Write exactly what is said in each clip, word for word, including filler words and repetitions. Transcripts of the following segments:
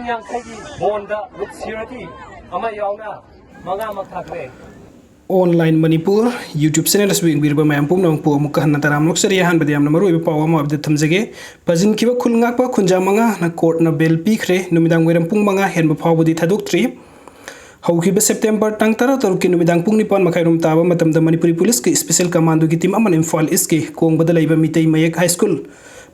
ꯌꯥꯡꯈꯩꯒꯤ bond roof Shirdi ꯑꯃ ꯌꯥꯎꯅ ꯃꯉꯥꯃꯛ ꯊꯥꯈ꯭ꯔꯦ꯫ ꯑꯣꯟꯂꯥꯏꯟ ꯃꯅꯤꯄꯨꯔ ꯌꯨꯇ꯭ꯌꯨꯕ ꯆꯦꯅꯦꯜ ꯑꯁꯤꯕꯨ ꯌꯦꯡꯕꯤꯔꯤꯕ ꯃꯌꯥꯝ ꯄꯨꯝꯅꯃꯛꯄꯨ ꯑꯃꯨꯛꯀ ꯍꯟꯅ ꯇꯔꯥꯝꯅ ꯑꯣꯛꯆꯔꯤ꯫ ꯑꯍꯥꯟꯕꯗ ꯌꯥꯝꯅ ꯃꯔꯨꯑꯣꯏꯕ ꯄꯥꯎ ꯑꯃ ꯑꯞꯗꯦꯠ ꯊꯝꯖꯒꯦ꯫ ꯄꯥꯁꯤꯟꯈꯤꯕ ꯈꯨꯜ ꯉꯥꯛꯄ ꯈꯨꯟꯖꯥ ꯃꯉꯥꯅ ꯀꯣꯔꯠꯅ ꯕꯦꯜ ꯄꯤꯈ꯭ꯔꯦ꯫ ꯅꯨꯃꯤꯗꯥꯡ ꯋꯥꯏꯔꯝ ꯄꯨꯡ ꯃꯉꯥ ꯍꯦꯟꯕ ꯐꯥꯎꯕꯗꯤ ꯊꯥꯗꯣꯛꯇ꯭ꯔꯤ꯫ ꯍꯧꯈꯤꯕ ꯁꯦꯞꯇꯦꯝꯕꯔ ꯇꯥꯡ ꯇꯔꯥꯇꯔꯨꯛꯀꯤ ꯅꯨꯃꯤꯗꯥꯡ ꯄꯨꯡ ꯅꯤꯄꯥꯟ ꯃꯈꯥꯏꯔꯣꯝ ꯇꯥꯕ ꯃꯇꯝꯗ ꯃꯅꯤꯄꯨꯔꯤ ꯄꯨꯂꯤꯁꯀꯤ ꯁ꯭ꯄꯦꯁꯦꯜ ꯀꯃꯥꯟꯗꯣꯒꯤ ꯇꯤꯝ ꯑꯃꯅ ꯏꯝꯐꯥꯜ ꯏꯁꯀꯤ ꯀꯣꯡꯕꯗ ꯂꯩꯕ ꯃꯤꯇꯩ ꯃꯌꯦꯛ ꯍꯥꯏ ꯁ꯭ꯀꯨꯜ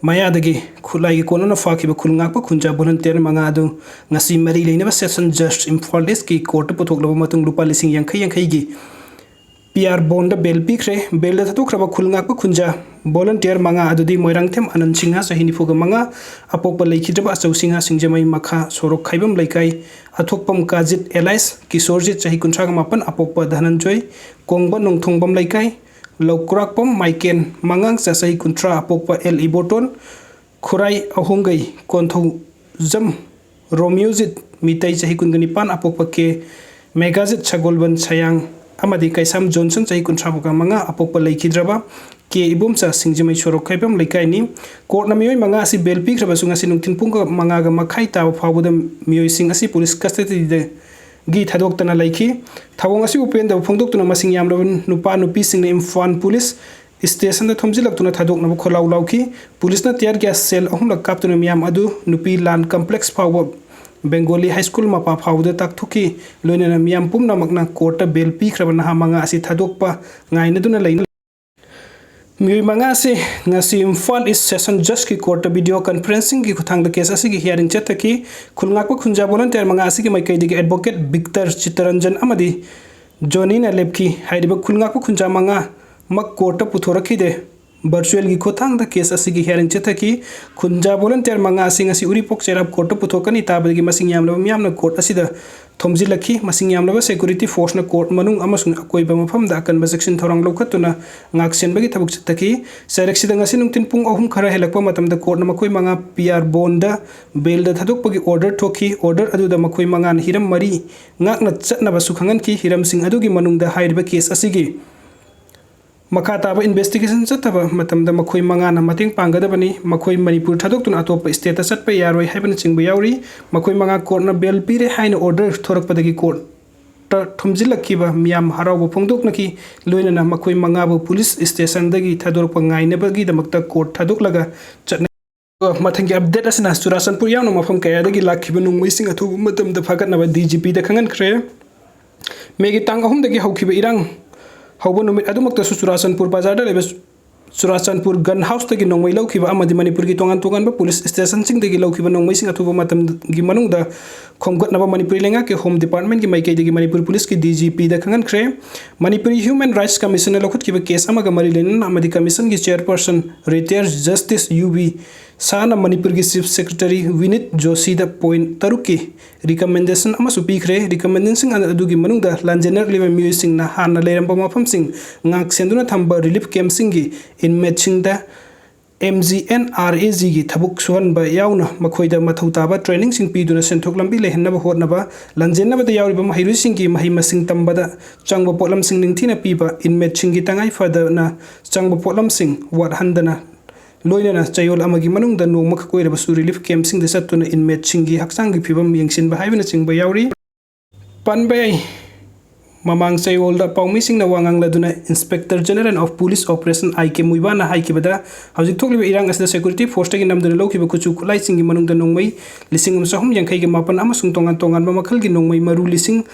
ꯃꯌꯥꯗꯒꯤ ꯈꯨꯠꯂꯥꯏꯒꯤ ꯀꯣꯟꯅꯅ ꯐꯥꯈꯤꯕ ꯈꯨꯜ ꯉꯥꯛꯄ ꯈꯨꯟꯖꯥ ꯚꯣꯂꯟꯇꯤꯌꯔ ꯃꯉꯥ ꯑꯗꯨ ꯉꯁꯤ ꯃꯔꯤ ꯂꯩꯅꯕ ꯁꯦꯁꯟ ꯖꯁ ꯏꯝꯐꯥꯜ ꯏꯁꯀꯤ ꯀꯣꯔꯠꯇ ꯄꯨꯊꯣꯛꯂꯕ ꯃꯇꯨꯡ ꯂꯨꯄꯥ ꯂꯤꯁꯤꯡ ꯌꯥꯡꯈꯩ ꯌꯥꯡꯈꯩꯒꯤ ꯄꯤ ꯑꯥꯔ ꯕꯣꯟꯗ ꯕꯦꯜ ꯄꯤꯈ꯭ꯔꯦ꯫ ꯕꯦꯜꯗ ꯊꯥꯗꯣꯛꯈ꯭ꯔꯕ ꯈꯨꯜ ꯉꯥꯛꯄ ꯈꯨꯟꯖꯥ ꯚꯣꯂꯟꯇꯤꯌꯔ ꯃꯉꯥ ꯑꯗꯨꯗꯤ ꯃꯣꯏꯔꯥꯡꯊꯦꯝ ꯑꯅꯟ ꯁꯤꯡꯍ, ꯆꯍꯤ ꯅꯤꯐꯨꯒ ꯃꯉꯥ, ꯑꯄꯣꯛꯄ ꯂꯩꯈꯤꯗ꯭ꯔꯕ ꯑꯆꯧ ꯁꯤꯡꯍ, ꯁꯤꯡꯖꯃꯩ ꯃꯈꯥ ꯁꯣꯔꯣꯛ ꯈꯥꯏꯕꯝ ꯂꯩꯀꯥꯏ, ꯑꯊꯣꯛꯄꯝ ꯀꯥꯖꯤꯠ ꯑꯦꯂꯥꯏꯁ, ꯀꯤꯁꯣꯔꯖꯤꯠ, ꯆꯍꯤ ꯀꯨꯟꯊ꯭ꯔꯥꯒ ꯃꯥꯄꯟ, ꯑꯄꯣꯛꯄ ꯙꯅꯟꯖꯣꯏ, ꯀꯣꯡꯕ ꯅꯣꯡꯊꯣꯡꯕꯝ ꯂꯩꯀꯥꯏ, ꯂꯧꯀ꯭ꯔꯥꯛꯄꯝ ꯃꯥꯏꯀꯦꯟ ꯃꯉꯥꯡꯆꯥ, ꯆꯍꯤ ꯀꯨꯟꯊ꯭ꯔꯥ, ꯑꯄꯣꯛꯄ ꯑꯦꯜ ꯏꯕꯣꯇꯣꯟ, ꯈꯨꯔꯥꯏ ꯑꯍꯣꯡꯒꯩ, ꯀꯣꯟꯊꯧꯖꯝ ꯔꯣꯃꯤꯌꯣꯖꯤꯠ ꯃꯤꯇꯩ, ꯆꯍꯤ ꯀꯨꯟꯒ ꯅꯤꯄꯥꯟ, ꯑꯄꯣꯛꯄ ꯀꯦ ꯃꯦꯒꯥꯖꯤꯠ ꯁꯒꯣꯜꯕꯟ ꯁꯌꯥꯡ ꯑꯃꯗꯤ ꯀꯩꯁꯥꯝ ꯖꯣꯟꯁꯟ, ꯆꯍꯤ ꯀꯨꯟꯊ꯭ꯔꯥ ꯃꯉꯥ, ꯑꯄꯣꯛꯄ ꯂꯩꯈꯤꯗ꯭ꯔꯕ ꯀꯦ ꯏꯕꯣꯝꯆꯥ, ꯁꯤꯡꯖꯃꯩ ꯁꯣꯔꯣꯛ ꯈꯥꯏꯕꯝ ꯂꯩꯀꯥꯏꯅꯤ꯫ ꯀꯣꯔꯠꯅ ꯃꯤꯑꯣꯏ ꯃꯉꯥ ꯑꯁꯤ ꯕꯦꯜ ꯄꯤꯈ꯭ꯔꯕꯁꯨ ꯉꯁꯤ ꯅꯨꯡꯊꯤꯜ ꯄꯨꯡ ꯃꯉꯥꯒ ꯃꯈꯥꯏ ꯇꯥꯕ ꯐꯥꯎꯕꯗ ꯃꯤꯑꯣꯏꯁꯤꯡ ꯑꯁꯤ ꯄꯨꯂꯤꯁ ꯀꯁꯇꯗꯤꯗꯒꯤ ꯊꯥꯗꯣꯛꯇꯅ ꯂꯩꯈꯤ꯫ ꯊꯧꯑꯣꯡ ꯑꯁꯤꯕꯨ ꯄꯦꯟꯗꯕ ꯐꯣꯡꯗꯣꯛꯇꯨꯅ ꯃꯁꯤꯡ ꯌꯥꯝꯂꯕ ꯅꯨꯄꯥ ꯅꯨꯄꯤꯁꯤꯡꯅ ꯏꯝꯐꯥꯜ ꯄꯨꯂꯤꯁ ꯁ꯭ꯇꯦꯁꯟꯗ ꯊꯣꯝꯖꯤꯜꯂꯛꯇꯨꯅ ꯊꯥꯗꯣꯛꯅꯕ ꯈꯣꯜꯂꯥꯎ ꯂꯥꯎꯈꯤ꯫ ꯄꯨꯂꯤꯁꯅ ꯇꯤꯌꯔ ꯒ꯭ꯌꯥꯁ ꯁꯦꯜ ꯑꯍꯨꯝꯂꯛ ꯀꯥꯞꯇꯨꯅ ꯃꯤꯌꯥꯝ ꯑꯗꯨ ꯅꯨꯄꯤ ꯂꯥꯟ ꯀꯝꯄ꯭ꯂꯦꯛꯁ ꯐꯥꯎꯕ ꯕꯦꯡꯒꯣꯂꯤ ꯍꯥꯏ ꯁ꯭ꯀꯨꯜ ꯃꯄꯥ ꯐꯥꯎꯕꯗ ꯇꯥꯛꯊꯣꯛꯈꯤ꯫ ꯂꯣꯏꯅꯅ ꯃꯤꯌꯥꯝ ꯄꯨꯝꯅꯃꯛꯅ ꯀꯣꯔꯠꯇ ꯕꯦꯜ ꯄꯤꯈ꯭ꯔꯕ ꯅꯍꯥ ꯃꯉꯥ ꯑꯁꯤ ꯊꯥꯗꯣꯛꯄ ꯉꯥꯏꯅꯗꯨꯅ ꯂꯩꯅ ꯃꯤꯑꯣꯏ ꯃꯉꯥ ꯑꯁꯤ ꯉꯁꯤ ꯏꯝꯐꯥꯜ ꯏꯁ ꯁꯦꯁꯟ ꯖꯁꯀꯤ ꯀꯣꯔꯠꯇ ꯚꯤꯗꯤꯑꯣ ꯀꯟꯐꯔꯦꯟꯁꯤꯡꯒꯤ ꯈꯨꯠꯊꯥꯡꯗ ꯀꯦꯁ ꯑꯁꯤꯒꯤ ꯍꯤꯌꯥꯔꯤꯡ ꯆꯠꯊꯈꯤ꯫ ꯈꯨꯜ ꯉꯥꯛꯄ ꯈꯨꯟꯖꯥ ꯚꯣꯂꯟꯇꯤꯌꯔ ꯃꯉꯥ ꯑꯁꯤꯒꯤ ꯃꯥꯏꯀꯩꯗꯒꯤ ꯑꯦꯗꯚꯣꯀꯦꯠ ꯚꯤꯛꯇꯔ ꯆꯤꯠꯇꯔꯟꯖꯟ ꯑꯃꯗꯤ ꯖꯣꯅꯤꯅ ꯂꯦꯞꯈꯤ꯫ ꯍꯥꯏꯔꯤꯕ ꯈꯨꯜ ꯉꯥꯛꯄ ꯈꯨꯟꯖꯥ ꯃꯉꯥꯃꯛ ꯀꯣꯔꯠꯇ ꯄꯨꯊꯣꯔꯛꯈꯤꯗꯦ꯫ ꯚꯔꯆꯨꯑꯦꯜꯒꯤ ꯈꯨꯠꯊꯥꯡꯗ ꯀꯦꯁ ꯑꯁꯤꯒꯤ ꯍꯤꯌꯥꯔꯤꯡ ꯆꯠꯊꯈꯤ꯫ ꯈꯨꯟꯖꯥ ꯚꯣꯂꯟꯇꯤꯌꯔ ꯃꯉꯥ ꯑꯁꯤ ꯉꯁꯤ ꯎꯔꯤꯄꯣꯛ ꯆꯩꯔꯥꯞ ꯀꯣꯔꯠꯇ ꯄꯨꯊꯣꯛꯀꯅꯤ꯫ ꯇꯥꯕꯗꯒꯤ ꯃꯁꯤꯡ ꯌꯥꯝꯂꯕ ꯃꯤꯌꯥꯝꯅ ꯀꯣꯔꯠ ꯑꯁꯤꯗ ꯊꯣꯝꯖꯤꯜꯂꯛꯈꯤ꯫ ꯃꯁꯤꯡ ꯌꯥꯝꯂꯕ ꯁꯦꯀ꯭ꯌꯨꯔꯤꯇꯤ ꯐꯣꯔꯁꯅ ꯀꯣꯔꯠ ꯃꯅꯨꯡ ꯑꯃꯁꯨꯡ ꯑꯀꯣꯏꯕ ꯃꯐꯝꯗ ꯑꯀꯟꯕ ꯆꯦꯛꯁꯤꯟ ꯊꯧꯔꯥꯡ ꯂꯧꯈꯠꯇꯨꯅ ꯉꯥꯛꯁꯦꯟꯕꯒꯤ ꯊꯕꯛ ꯆꯠꯊꯈꯤ꯫ ꯆꯩꯔꯛꯁꯤꯗ ꯉꯁꯤ ꯅꯨꯡꯊꯤꯜ ꯄꯨꯡ ꯑꯍꯨꯝ ꯈꯔ ꯍꯦꯜꯂꯛꯄ ꯃꯇꯝꯗ ꯀꯣꯔꯠꯅ ꯃꯈꯣꯏ ꯃꯉꯥ ꯄꯤ ꯑꯥꯔ ꯕꯣꯟꯗ ꯕꯦꯜꯗ ꯊꯥꯗꯣꯛꯄꯒꯤ ꯑꯣꯔꯗꯔ ꯊꯣꯛꯈꯤ꯫ ꯑꯣꯔꯗꯔ ꯑꯗꯨꯗ ꯃꯈꯣꯏ ꯃꯉꯥꯅ ꯍꯤꯔꯝ ꯃꯔꯤ ꯉꯥꯛꯅ ꯆꯠꯅꯕꯁꯨ ꯈꯪꯍꯟꯈꯤ꯫ ꯍꯤꯔꯝꯁꯤꯡ ꯑꯗꯨꯒꯤ ꯃꯅꯨꯡꯗ ꯍꯥꯏꯔꯤꯕ ꯀꯦꯁ ꯑꯁꯤꯒꯤ ꯃꯈꯥ ꯇꯥꯕ ꯏꯟꯚꯦꯁꯇꯤꯒꯦꯁꯟ ꯆꯠꯊꯕ ꯃꯇꯝꯗ ꯃꯈꯣꯏ ꯃꯉꯥꯅ ꯃꯇꯦꯡ ꯄꯥꯡꯒꯗꯕꯅꯤ꯫ ꯃꯈꯣꯏ ꯃꯅꯤꯄꯨꯔ ꯊꯥꯗꯣꯛꯇꯨꯅ ꯑꯇꯣꯞꯄ ꯁ꯭ꯇꯦꯠꯇ ꯆꯠꯄ ꯌꯥꯔꯣꯏ ꯍꯥꯏꯕꯅꯆꯤꯡꯕ ꯌꯥꯎꯔꯤ꯫ ꯃꯈꯣꯏ ꯃꯉꯥ ꯀꯣꯔꯠꯅ ꯕꯦꯜ ꯄꯤꯔꯦ ꯍꯥꯏꯅ ꯑꯣꯔꯗꯔ ꯊꯣꯔꯛꯄꯗꯒꯤ ꯀꯣꯔꯠꯇ ꯊꯣꯝꯖꯤꯜꯂꯛꯈꯤꯕ ꯃꯤꯌꯥꯝ ꯍꯔꯥꯎꯕ ꯐꯣꯡꯗꯣꯛꯅꯈꯤ꯫ ꯂꯣꯏꯅꯅ ꯃꯈꯣꯏ ꯃꯉꯥꯕꯨ ꯄꯨꯂꯤꯁ ꯁ꯭ꯇꯦꯁꯟꯗꯒꯤ ꯊꯥꯗꯣꯔꯛꯄ ꯉꯥꯏꯅꯕꯒꯤꯗꯃꯛꯇ ꯀꯣꯔꯠ ꯊꯥꯗꯣꯛꯂꯒ ꯆꯠꯅꯩ꯫ ꯃꯊꯪꯒꯤ ꯑꯞꯗꯦꯠ ꯑꯁꯤꯅ ꯆꯨꯔꯥꯆꯥꯟꯄꯨꯔ ꯌꯥꯎꯅ ꯃꯐꯝ ꯀꯌꯥꯗꯒꯤ ꯂꯥꯛꯈꯤꯕ ꯅꯣꯡꯃꯩꯁꯤꯡ ꯑꯊꯨꯕ ꯃꯇꯝꯗ ꯐꯥꯒꯠꯅꯕ ꯗꯤ ꯖꯤ ꯄꯤꯗ ꯈꯪꯍꯟꯈ꯭ꯔꯦ꯫ ꯃꯦꯒꯤ ꯇꯥꯡ ꯑꯍꯨꯝꯗꯒꯤ ꯍꯧꯈꯤꯕ ꯏꯔꯥꯡ ꯍꯧꯕ ꯅꯨꯃꯤꯠ ꯑꯗꯨꯃꯛꯇꯁꯨ ꯆꯨꯔꯥꯆꯥꯟꯄꯨꯔ ꯕꯖꯥꯔꯗ ꯂꯩꯕ ꯆꯨꯔꯥꯆꯥꯟꯄꯨꯔ ꯒꯟ ꯍꯥꯎꯁꯇꯒꯤ ꯅꯣꯡꯃꯩ ꯂꯧꯈꯤꯕ ꯑꯃꯗꯤ ꯃꯅꯤꯄꯨꯔꯒꯤ ꯇꯣꯉꯥꯟ ꯇꯣꯉꯥꯟꯕ ꯄꯨꯂꯤꯁ ꯁ꯭ꯇꯦꯁꯟꯁꯤꯡꯗꯒꯤ ꯂꯧꯈꯤꯕ ꯅꯣꯡꯃꯩꯁꯤꯡ ꯑꯊꯨꯕ ꯃꯇꯝꯒꯤ ꯃꯅꯨꯡꯗ ꯈꯣꯝꯒꯠꯅꯕ ꯃꯅꯤꯄꯨꯔꯤ ꯂꯩꯉꯥꯛꯀꯤ ꯍꯣꯝ ꯗꯤꯄꯥꯔꯠꯃꯦꯟꯒꯤ ꯃꯥꯏꯀꯩꯗꯒꯤ ꯃꯅꯤꯄꯨꯔ ꯄꯨꯂꯤꯁꯀꯤ ꯗꯤ ꯖꯤ ꯄꯤꯗ ꯈꯪꯍꯟꯈ꯭ꯔꯦ꯫ ꯃꯅꯤꯄꯨꯔꯤ ꯍ꯭ꯌꯨꯃꯦꯟ ꯔꯥꯏꯠꯁ ꯀꯃꯤꯁꯟꯅ ꯂꯧꯈꯠꯈꯤꯕ ꯀꯦꯁ ꯑꯃꯒ ꯃꯔꯤ ꯂꯩꯅꯅ ꯑꯃꯗꯤ ꯀꯃꯤꯁꯟꯒꯤ ꯆꯦꯌꯔꯄꯔꯁꯟ ꯔꯤꯇꯥꯌꯔ ꯖꯁꯇꯤꯁ ꯌꯨ ꯕꯤ ꯁꯥꯍꯅ ꯃꯅꯤꯄꯨꯔꯒꯤ ꯆꯤꯐ ꯁꯦꯀ꯭ꯔꯦꯇꯔꯤ ꯋꯤꯅꯤꯠ ꯖꯣꯁꯤꯗ ꯄꯣꯏꯟꯠ ꯇꯔꯨꯛꯀꯤ ꯔꯤꯀꯃꯦꯟꯗꯦꯁꯟ ꯑꯃꯁꯨ ꯄꯤꯈ꯭ꯔꯦ꯫ ꯔꯤꯀꯃꯦꯟꯗꯦꯁꯟ ꯑꯗꯨꯒꯤ ꯃꯅꯨꯡꯗ ꯂꯥꯟꯖꯦꯟꯅꯔꯛꯂꯤꯕ ꯃꯤꯑꯣꯏꯁꯤꯡꯅ ꯍꯥꯟꯅ ꯂꯩꯔꯝꯕ ꯃꯐꯝꯁꯤꯡ ꯉꯥꯛ ꯁꯦꯟꯗꯨꯅ ꯊꯝꯕ ꯔꯤꯂꯤꯐ ꯀꯦꯝꯞꯁꯤꯡꯒꯤ ꯏꯟꯃꯦꯠꯁꯤꯡꯗ M G N R E ꯖꯤꯒꯤ ꯊꯕꯛ ꯁꯨꯍꯟꯕ ꯌꯥꯎꯅ ꯃꯈꯣꯏꯗ ꯃꯊꯧ ꯇꯥꯕ ꯇ꯭ꯔꯦꯅꯤꯡꯁꯤꯡ ꯄꯤꯗꯨꯅ ꯁꯦꯟꯊꯣꯛ ꯂꯝꯕꯤ ꯂꯩꯍꯟꯅꯕ ꯍꯣꯠꯅꯕ, ꯂꯥꯟꯖꯦꯟꯅꯕꯗ ꯌꯥꯎꯔꯤꯕ ꯃꯍꯩꯔꯣꯏꯁꯤꯡꯒꯤ ꯃꯍꯩ ꯃꯁꯤꯡ ꯇꯝꯕꯗ ꯆꯪꯕ ꯄꯣꯠꯂꯝꯁꯤꯡ ꯅꯤꯡꯊꯤꯅ ꯄꯤꯕ, ꯏꯟꯃꯦꯠꯁꯤꯡꯒꯤ ꯇꯉꯥꯏ ꯐꯗꯅ ꯆꯪꯕ ꯄꯣꯠꯂꯝꯁꯤꯡ ꯋꯥꯠꯍꯟꯗꯅ ꯂꯣꯏꯅꯅ ꯆꯌꯣꯜ ꯑꯃꯒꯤ ꯃꯅꯨꯡꯗ ꯅꯣꯡꯃꯈꯛ ꯑꯣꯏꯔꯕꯁꯨ ꯔꯤꯂꯤꯐ ꯀꯦꯝꯞꯁꯤꯡꯗ ꯆꯠꯇꯨꯅ ꯏꯟꯃꯦꯠꯁꯤꯡꯒꯤ ꯍꯛꯆꯥꯡꯒꯤ ꯐꯤꯕꯝ ꯌꯦꯡꯁꯤꯟꯕ ꯍꯥꯏꯕꯅꯆꯤꯡꯕ ꯌꯥꯎꯔꯤ꯫ ꯄꯟꯕ ꯌꯥꯏ, ꯃꯃꯥꯡ ꯆꯌꯣꯜꯗ ꯄꯥꯎꯃꯤꯁꯤꯡꯅ ꯋꯥ ꯉꯥꯡꯂꯗꯨꯅ Inspector General of Police Operation ꯑꯥꯏ ꯀꯦ ꯃꯨꯏꯕꯥꯅ ꯍꯥꯏꯈꯤꯕꯗ, ꯍꯧꯖꯤꯛ ꯊꯣꯛꯂꯤꯕ ꯏꯔꯥꯡ ꯑꯁꯤꯗ ꯁꯦꯀ꯭ꯌꯨꯔꯤꯇꯤ ꯐꯣꯔꯁꯇꯒꯤ ꯅꯝꯗꯨꯅ ꯂꯧꯈꯤꯕ ꯈꯨꯠꯁꯨ ꯈꯨꯠꯂꯥꯏꯁꯤꯡꯒꯤ ꯃꯅꯨꯡꯗ ꯅꯣꯡꯃꯩ ꯂꯤꯁꯤꯡ ꯑꯃ ꯆꯍꯨꯝ ꯌꯥꯡꯈꯩꯒ ꯃꯥꯄꯟ ꯑꯃꯁꯨꯡ ꯇꯣꯉꯥꯟ ꯇꯣꯉꯥꯟꯕ ꯃꯈꯜꯒꯤ ꯅꯣꯡꯃꯩ ꯃꯔꯨ ꯂꯤꯁꯤꯡ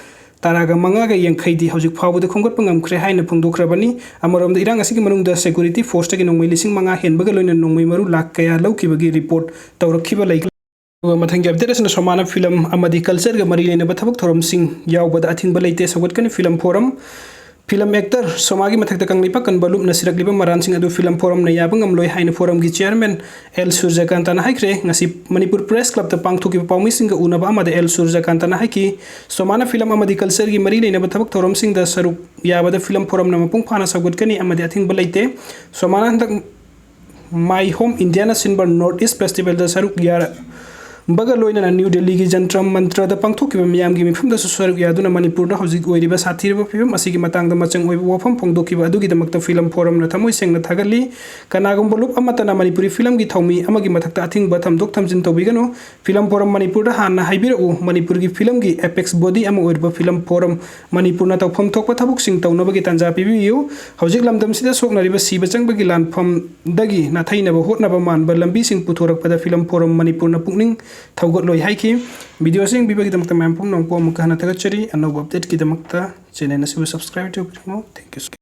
ꯇꯔꯥꯒ ꯃꯉꯥꯒ ꯌꯥꯡꯈꯩꯗꯤ ꯍꯧꯖꯤꯛ ꯐꯥꯎꯕꯗ ꯈꯣꯝꯒꯠꯄ ꯉꯝꯈ꯭ꯔꯦ ꯍꯥꯏꯅ ꯐꯣꯡꯗꯣꯛꯈ꯭ꯔꯕꯅꯤ꯫ ꯑꯃꯔꯣꯝꯗ, ꯏꯔꯥꯡ ꯑꯁꯤꯒꯤ ꯃꯅꯨꯡꯗ ꯁꯦꯀ꯭ꯌꯨꯔꯤꯇꯤ ꯐꯣꯔꯁꯇꯒꯤ ꯅꯣꯡꯃꯩ ꯂꯤꯁꯤꯡ ꯃꯉꯥ ꯍꯦꯟꯕꯒ ꯂꯣꯏꯅꯅ ꯅꯣꯡꯃꯩ ꯃꯔꯨ ꯂꯥꯈ ꯀꯌꯥ ꯂꯧꯈꯤꯕꯒꯤ ꯔꯤꯄꯣꯔꯠ ꯇꯧꯔꯛꯈꯤꯕ ꯂꯩꯈ꯭ꯔꯦ꯫ ꯑꯗꯨꯒ ꯃꯊꯪꯒꯤ ꯑꯞꯗꯦꯠ ꯑꯁꯤꯅ ꯁꯣꯃꯥꯅ ꯐꯤꯂꯝ ꯑꯃꯗꯤ ꯀꯜꯆꯔꯒ ꯃꯔꯤ ꯂꯩꯅꯕ ꯊꯕꯛ ꯊꯧꯔꯝꯁꯤꯡ ꯌꯥꯎꯕꯗ ꯑꯊꯤꯡꯕ ꯂꯩꯇꯦ ꯁꯧꯒꯠꯀꯅꯤ꯫ ꯐꯤꯂꯝ ꯐꯣꯔꯝ, ꯐꯤꯂꯝ ꯑꯦꯛꯇꯔ ꯁꯣꯃꯥꯒꯤ ꯃꯊꯛꯇ ꯀꯪꯂꯩꯄꯥꯛ ꯀꯟꯕ ꯂꯨꯞꯅ ꯁꯤꯔꯛꯂꯤꯕ ꯃꯔꯥꯟꯁꯤꯡ ꯑꯗꯨ ꯐꯤꯂꯝ ꯐꯣꯔꯝꯅ ꯌꯥꯕ ꯉꯝꯂꯣꯏ ꯍꯥꯏꯅ ꯐꯣꯔꯝꯒꯤ ꯆꯤꯌꯔꯃꯦꯟ ꯑꯦꯜ ꯁꯨꯔꯖꯀꯥꯟꯇꯅ ꯍꯥꯏꯈ꯭ꯔꯦ꯫ ꯉꯁꯤ ꯃꯅꯤꯄꯨꯔ ꯄ꯭ꯔꯦꯁ ꯀ꯭ꯂꯕꯇ ꯄꯥꯡꯊꯣꯛꯈꯤꯕ ꯄꯥꯎꯃꯤꯁꯤꯡꯒ ꯎꯅꯕ ꯑꯃꯗ ꯑꯦꯜ ꯁꯨꯔꯖꯀꯥꯟꯇꯅ ꯍꯥꯏꯈꯤ, ꯁꯣꯃꯥꯅ ꯐꯤꯂꯝ ꯑꯃꯗꯤ ꯀꯜꯆꯔꯒꯤ ꯃꯔꯤ ꯂꯩꯅꯕ ꯊꯕꯛ ꯊꯧꯔꯝꯁꯤꯡꯗ ꯁꯔꯨꯛ ꯌꯥꯕꯗ ꯐꯤꯂꯝ ꯐꯣꯔꯝꯅ ꯃꯄꯨꯡ ꯐꯥꯅ ꯁꯧꯒꯠꯀꯅꯤ ꯑꯃꯗꯤ ꯑꯊꯤꯡꯕ ꯂꯩꯇꯦ꯫ ꯁꯣꯃꯥꯅ ꯍꯟꯗꯛ ꯃꯥꯏ ꯍꯣꯝ ꯏꯟꯗꯤꯌꯥꯅ ꯁꯤꯟꯕ ꯅꯣꯔꯠ ꯏꯁ ꯐꯦꯁꯇꯤꯚꯦꯜꯗ ꯁꯔꯨꯛ ꯌꯥꯔ-, ꯕꯒ ꯂꯣꯏꯅꯅ ꯅ꯭ꯌꯨ ꯗꯦꯜꯂꯤꯒꯤ ꯖꯟꯇ꯭ꯔ ꯃꯟꯇ꯭ꯔꯗ ꯄꯥꯡꯊꯣꯛꯈꯤꯕ ꯃꯤꯌꯥꯝꯒꯤ ꯃꯤꯐꯝꯗꯁꯨ ꯁꯔꯨꯛ ꯌꯥꯗꯨꯅ ꯃꯅꯤꯄꯨꯔꯗ ꯍꯧꯖꯤꯛ ꯑꯣꯏꯔꯤꯕ ꯁꯥꯊꯤꯔꯕ ꯐꯤꯕꯝ ꯑꯁꯤꯒꯤ ꯃꯇꯥꯡꯗ ꯃꯆꯪ ꯑꯣꯏꯕ ꯋꯥꯐꯝ ꯐꯣꯡꯗꯣꯛꯈꯤꯕ ꯑꯗꯨꯒꯤꯗꯃꯛꯇ ꯐꯤꯂꯝ ꯐꯣꯔꯝꯅ ꯊꯃꯣꯏ ꯁꯦꯡꯅ ꯊꯥꯒꯠꯂꯤ꯫ ꯀꯅꯥꯒꯨꯝꯕ ꯂꯨꯞ ꯑꯃꯠꯇꯅ ꯃꯅꯤꯄꯨꯔꯤ ꯐꯤꯂꯝꯒꯤ ꯊꯧꯃꯤ ꯑꯃꯒꯤ ꯃꯊꯛꯇ ꯑꯊꯤꯡꯕ ꯊꯝꯗꯣꯛ ꯊꯝꯖꯤꯟ ꯇꯧꯕꯤꯒꯅꯨ꯫ ꯐꯤꯂꯝ ꯐꯣꯔꯝ ꯃꯅꯤꯄꯨꯔꯗ ꯍꯥꯟꯅ ꯍꯥꯏꯕꯤꯔꯛꯎ꯫ ꯃꯅꯤꯄꯨꯔꯒꯤ ꯐꯤꯂꯝꯒꯤ apex body ꯑꯃ ꯑꯣꯏꯔꯤꯕ ꯐꯤꯂꯝ ꯐꯣꯔꯝ ꯃꯅꯤꯄꯨꯔꯅ ꯇꯧꯐꯝ ꯊꯣꯛꯄ ꯊꯕꯛꯁꯤꯡ ꯇꯧꯅꯕꯒꯤ ꯇꯥꯟꯖꯥ ꯄꯤꯕꯤꯌꯨ꯫ ꯍꯧꯖꯤꯛ ꯂꯝꯗꯝꯁꯤꯗ ꯁꯣꯛꯅꯔꯤꯕ ꯁꯤꯕ ꯆꯪꯕꯒꯤ ꯂꯥꯟꯐꯝꯗꯒꯤ ꯅꯥꯊꯩꯅꯕ ꯍꯣꯠꯅꯕ ꯃꯥꯟꯕ ꯂꯝꯕꯤꯁꯤꯡ ꯄꯨꯊꯣꯔꯛꯄꯗ ꯐꯤꯂꯝ ꯐꯣꯔꯝ ꯃꯅꯤꯄꯨꯔꯅ ꯄꯨꯛꯅꯤꯡ ꯊꯧꯒꯠꯂꯣꯏ ꯍꯥꯏꯈꯤ꯫ ꯚꯤꯗꯤꯑꯣꯁꯤ ꯌꯦꯡꯕꯤꯕꯒꯤꯗꯃꯛꯇ ꯃꯌꯥꯝ ꯄꯨꯝꯅꯃꯛꯄꯨ ꯑꯃꯨꯛꯀ ꯍꯟꯅ ꯊꯥꯒꯠꯆꯔꯤ꯫ ꯑꯅꯧꯕ updateꯀꯤꯗꯃꯛꯇ channel ꯑꯁꯤꯕꯨ subscribe ꯇꯧꯕꯤꯔꯝꯃꯨ꯫ Thank you so much꯫